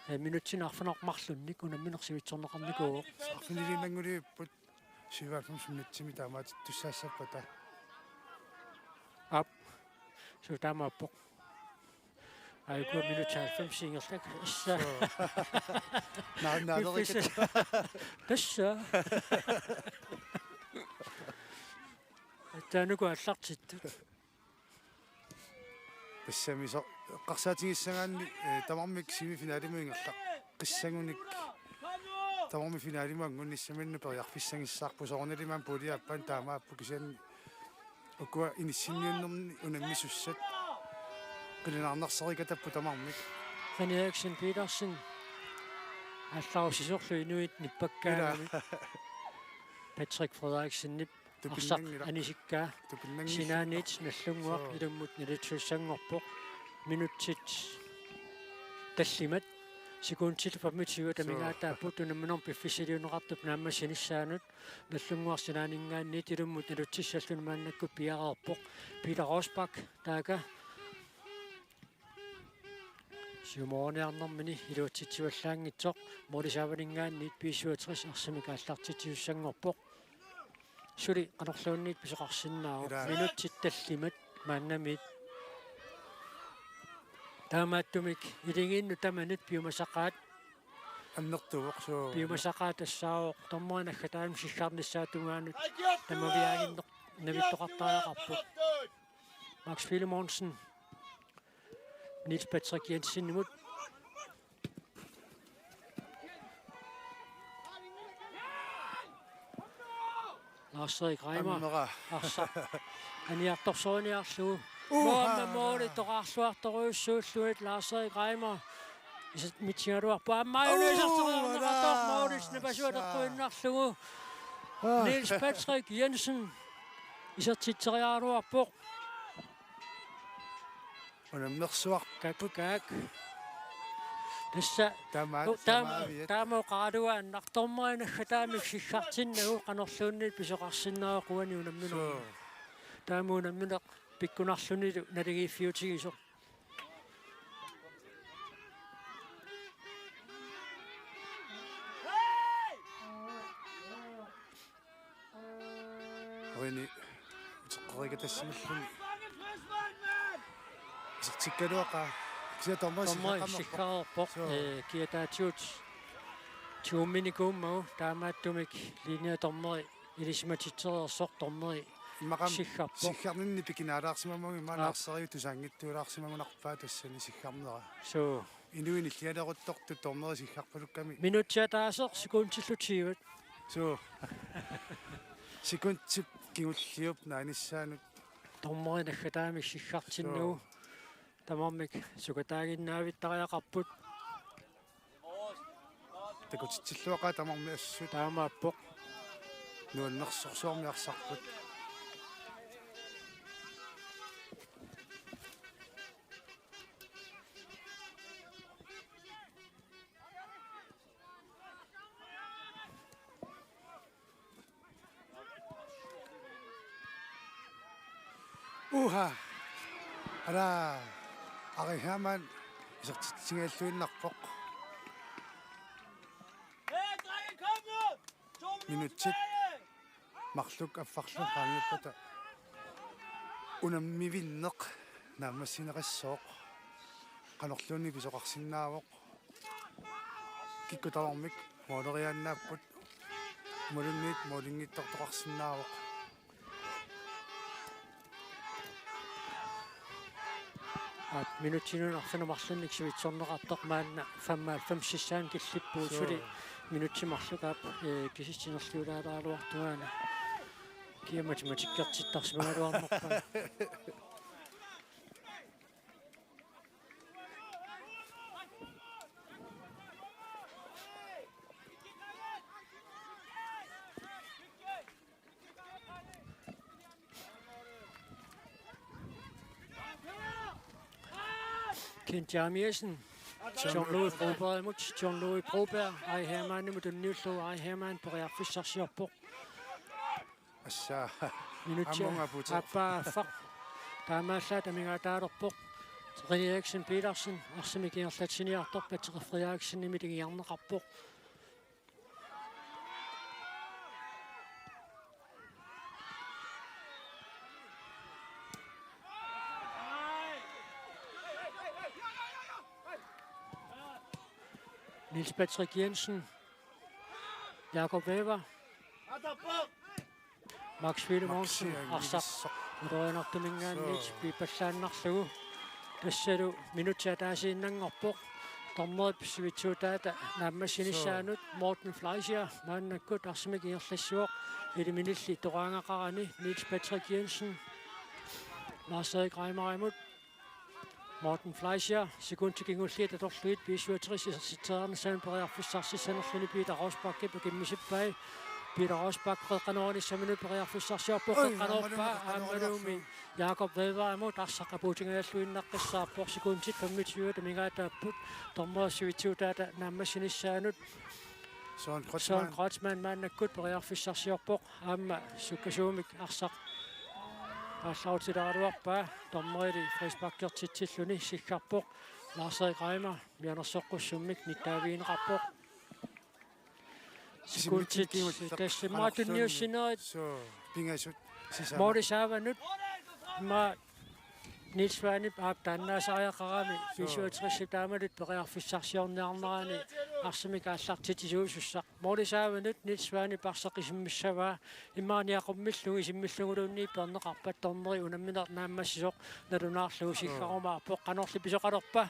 Eh, minutsinik arfineq-marlunnik unammineq sivitsorneqarnikuuvoq. Arfiniliinnanngulivipput. Syvoghalvfems minutsimik taamaatittussaassappata. Aap. Suu, taamaappoq. Aajuku minut halvfems ingerlakka. Tassa. Suu. Naa, naa, piffissaq. Tassa. Aatsaat uku aallartittut. Tassami so-, eqqarsaatigissagaanni, eh, tamarmik semifinalimut ingerlaqqissagunik. Tamarmik finalimut angunnissaminnut periarfissagissaarput, soorunalimi aamma puljip aappaani taamaappoq, kisianni ukua inissinniunnerni unammisussat qilanaarnarserikatapput tamarmik. René Eriksen Petersen. Aallarussisorlu inuit nippakkaangamik. Ila. Patrick Frederiksenip arsaq tupinnanngilaq. Anisikkaa. Tupinnanngilaq. Sinaaniit Nagdlunguaq. Suu. Ilummut nalutissanngorpoq. Minutsit tallimat. Sekundit femogtyve. Suu. Amigaataapput unamminermi piffissaliunneqartup naammassinissaanut. Nagdlunguaq sinaaninngaanniit ilummut nalutissalluni maannakkut piareerpoq. Peter Rosbach taakku siumorniarnermini iluatsitsivallaanngitsoq, målip saavaninngaanniit B syvogtres arsamik aallartitsisussanngorpoq. Suli qanorluunniit pisoqarsinnaavoq. Ilaa. Minutsit tallimat maannamiit. Taamaattumik iligiinnut tamanut piumasaqaat. Annertuvoq, suu. Piumasaqaat tassaavoq dommerit naggataanut sikkarnissaata tungaanut tamaviaaginneq navittoqartariaqarpoq. Max Filemonsen. Niels Patrick Jensenimut. Lars-Erik Reimer. Ammera. Arsaq aniartorsoriniarlugu. Uha. Moorama mooli toqarluartorujussuullugit Lars-Erik Reimer. Is-, mitsigaluarpoq aamma aajuna. Uu, iserteriarneqartoq, vala. Moolip napasua teqqiinnarlugu. Aa. Niels Patrick Jensen isertitseriaraluarpoq. Unammersuaq. Kakkaak. Tassa. Tama-, u-, taama, tamaaviat. Taama oqaraluaannaq dommerit naggataamik sikkartinnagu qanorluunniit pisoqarsinnaavoq uani unamminermi. Suu. Taama unammineq pikkunarlunilu naligiiffiutigisoq. Uani uteqqerikatassimallugu. Isertikkaluaqaaq. Kisianni dommerit. Dommerit sikkaqqammerpoq. Sikkareerpoq. Suu. Eh, kiataatigut tigumminikuummagu taamaattumik linjedommerit ilisimatitsereersoq dommeri Immaqa siggarpoq. Siggarninni pikinaalaarsimammagu immaqa Aap. Larseriup tusaanngitsuulaarsimagunarpaa tassani siggarnera. Suu. Inuit nillialeruttortut dommeri siggarpalukkami. Minutsit ataaseq sekundillu tyve. Suu. Sekundip kingulliup naanissaanut. Dommeri naggataamik siggartinnagu. Suu. Tamarmik sukataaginnaavittariaqarput. Takutitsilluaqaat tamarmik assut. Taamaappoq. Nuannersorsuarmik arsarput. Uha. Ala. Ari Hermann isertitsinngilluinnarpoq. Minutsit marluk affarlu qaangiuppata unammivinneq naammassineqassooq. Qanorluunniit pisoqarsinnaavoq. Kikkut tamarmik mooleriaannaapput. Imaluunniit moolinngitsortoqarsinnaavoq. Aap, minutsinut arfineq-marlunnik sivitsorneqartoq maanna femoghalvfems sissaani killippugut. Suu. Suli minutsit marluk aap, ee, kisitsinerliulaaraluartungaana. Kia matematikkertittarsimagaluarnerpaa. Kent Jeremiassen. John Louis Brobergimut, John Louis Broberg, Ari Hermannimut tunniullugu, Ari Hermann periarfissarsiorpoq. Assa. Minutsi aamma unga puta. Aappaa affaq. Taamaallaat amigaataalerpoq. René Eriksen Petersen, arsamik ingerlatsiniartoq, Patrick Frederiksenimit ingiarneqarpoq. Niels Patrick Jensen. Jakob Weber. Max Wille Mogensen, Maxi arsaq. Angivissaq. Ulorianartuminngaanniit. Suu. Piippallaannarlugu. Tassalu minutsit ataasiinnanngorpoq. Dommerip sivitsuutaata naammassinissaanut. Suu. Morten Fleischer maannakkut arsamik ingerlassivoq. Iliminilli toqaangaqarani Niels Patrick Jensen. Lars Erik Reimerimut. Morten Fleischer, sekundit kingulliit atorlugit B syvogtres isertitseriarnissaanut periarfissarsissanerluni Peter Rosbachip akimmisippai. Peter Rosbach qeqqanoorissaminut periarfissarsiorpoq. Oi, qeqqanoorpaa aammalu aammaluumi Jakob Weberimut arsaq apuutingajalluinnaqqissaarpoq, sekundit femogtyve amigaataapput. Dommerip sivitsuutaata naammassinissaanut. Søren Kreutzmann. Søren Kreutzmann maannakkut periarfissarsiorpoq. Aamma sukkasuumik arsaq aallarutilaaraluarpaa, dommerili frisparkertitsilluni siggarpoq. Lars Erik Reimer mianersoqqussummik nittaavigineqarpoq. Sekundit. Isimmitsikkigullu. Tassa immaqa qanorluunniit tunniussinerit. Suu, pingasut sisamat. Mooli saavanut. Immaqa Niels Svanip aap taannaasariaqarami. Suu. B syvogtres taamatut periarfissarsiorniarnerani arsamik aallartitsisuusussaq. Mooli saavanut Niels Svanip arsaq isimmissavaa. Immaqa niaqummillugu isimmilluguluunniit peerneqarpat dommeri unammineq naammassisoq nalunaarlugu siggarumaarpoq. Qanorli pisoqalerpa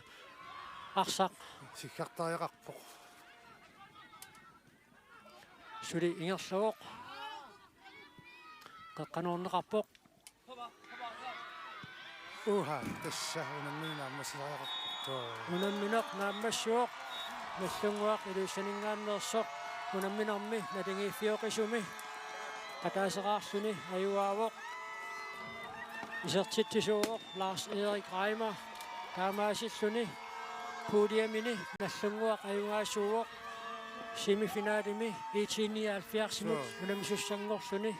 arsaq? Siggartariaqarpoq. Suli ingerlavoq. Qeqqanoorneqarpoq. Uha, tassa unammineq naammassisariaqarpoq. Unammineq naammassivoq. Nagdlunguaq Ilulissaninngaanneersoq unamminermi naligiiffioqisumi ataaseraarluni ajugaavoq. Isertitsisuuvoq Lars Erik Reimer taamaasilluni puljemini Nagdlunguaq ajugaasuuvoq semifinalimi IT nioghalvfjerdsimut. Suu. Unammisussanngorluni.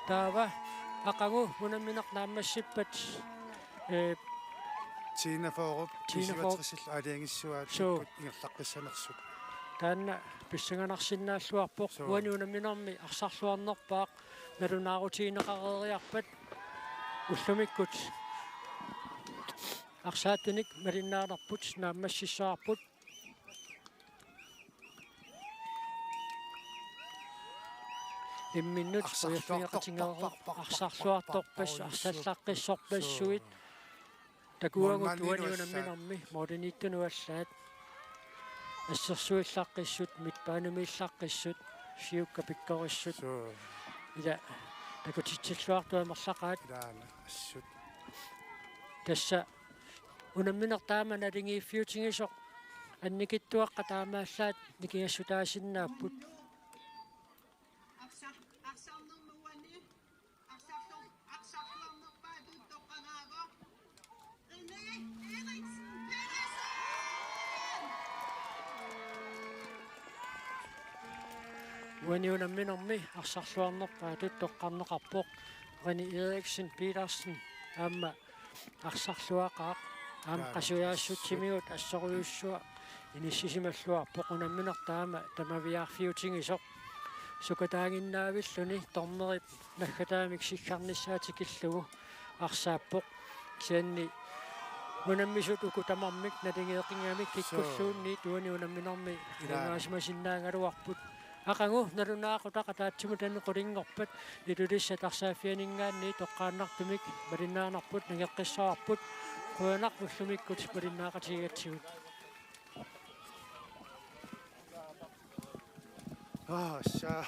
Taava aqagu unammineq naammassippat, ee, Tina Fårup, Tina Fårup. B syvogtres aalajangissuaat. Suu. Kikkut ingerlaqqissanersut. Taanna pissanganarsinnaalluarpoq. Suu. Uani unamminermi arsarluarnerpaaq nalunaarutigineqareeriarpat ullumikkut arsaattunik malinnaalerput naammassissavarput. Imminnut arsarluartorpassuit, ujaffeqatigeereerpassuit, arsarluartorpassuit, arsallaqqissorpassuit. Takuagut uani unamminermi målimiittunut allaat assersuillaqqissut, midtbanemiillaqqissut, siukka pikkorissut. Suu. Ila takutitsilluartut amerlaqaat. Ilaana assut. Tassa unammineq taama naligiiffiutigisoq annikitsuaqqat taamaallaat nikingassutaasinnaapput. Arsar-, arsarnermi uani, arsarlu-, arsarluarnerpaatut toqqagaavoq René Eriksen Petersen. Uani unamminermi arsarluarnerpaatut toqqarneqarpoq René Eriksen Petersen aamma arsarluaqaaq aamma. Taama. Qasujaassutsimigut assorujussuaq inissisimalluarpoq unammineq taama tamaviaarfiutigisoq. Sukataaginnaavilluni dommeri naggataamik siggarnissaa tikillugu arsaappoq. Kisianni unammisut uku tamarmik naligeeqigami kikkulluunniit uani unamminermi. Ilaa. Qiimaasimasinnaagaluarput. Aqagu nalunaaqutaq ataatsimut taanna qulinngorpat Ilulissat arsaaffianinngaanniit toqqaannartumik malinnaanarput nangeqqissavarput. Qujanaq ullumikkut malinnaaqatigigatsigut. Aa, sa.